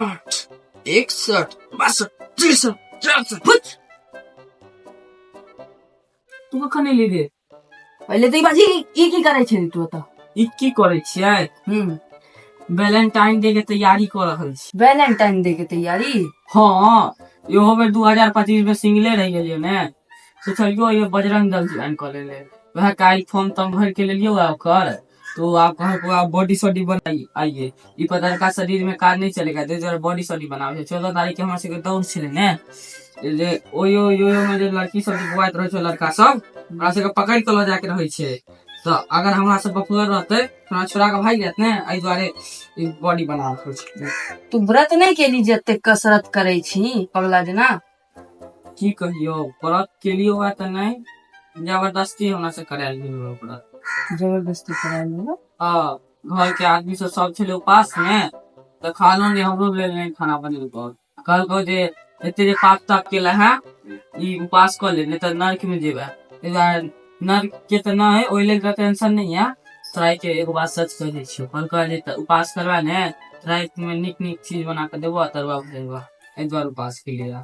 8, 61, 62, 63, 64। फुच। तू कखन एली रे? पहिले तऽ ई बाजी, ई की करै छै तू ओतऽ? ई की करै छियै? वैलेंटाइन डे के तैयारी कऽ रहल छी। वैलेंटाइन डे के तैयारी? हँ, इहो बेर 2025 में सिंगले रहि गेलियै ने, सोचलियो ये बजरंग दल ज्वाइन कऽ लेले। वएह काल्हि फॉर्म तम भरि के लेलियो है ओकर, तो आप कहको आप बॉडी सॉडी बनाइए आइए। ई पतरका शरीर में काज नहीं चलेगा, ताहि दुआरे बॉडी सॉडी बनाबै छै। 14 तारीख के हमरा सबके दौड़ छलै ने, जे ओयो यो में जे लड़की सब जे बौआइत रहै छै, लड़का सब हमरा सबके पकड़ि कऽ लऽ जाके रहै छै, तऽ अगर हमरा सब पॉपुलर रहतै तऽ हमरा छोड़ा कऽ भागि जायत ने, एहि दुआरे ई बॉडी बना रहल छै। तू व्रत नहि केली जे एते कसरत करै छी पगला जेना? की कहियौ, व्रत केलियो है तऽ नहि, जबरदस्ती हमरा से करायल गेल व्रत। जबरदस्ती करायल गेल? हाँ, घर के आदमी सब सब छलै उपास मे, तऽ खानो नहि हमरो लेल नहि खाना बनेलको। कहलको जे एते जे पाप ताप केला है, ई उपास कऽ ले, नहि तऽ नर्क में जेबे। एहि दुआरे नर्क के तऽ नहि है, ओहि लेल तऽ टेंशन नहीं है। तोरा के एगो बात सच कह दै छियौ, कहलको जे तऽ उपास करबा ने, राति में नीक नीक चीज बना कऽ देबो आ तरुआ भरेबा। एहि दुआरे उपास केलियै।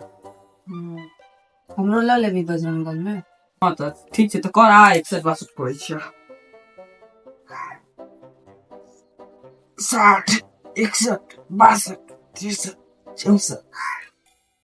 हमरो लऽ लेबी बजरंग दल में? हँ, तऽ ठीक छै, तऽ कर आ, 61 62 करै छियै। 60, 61, 62, 63, 64।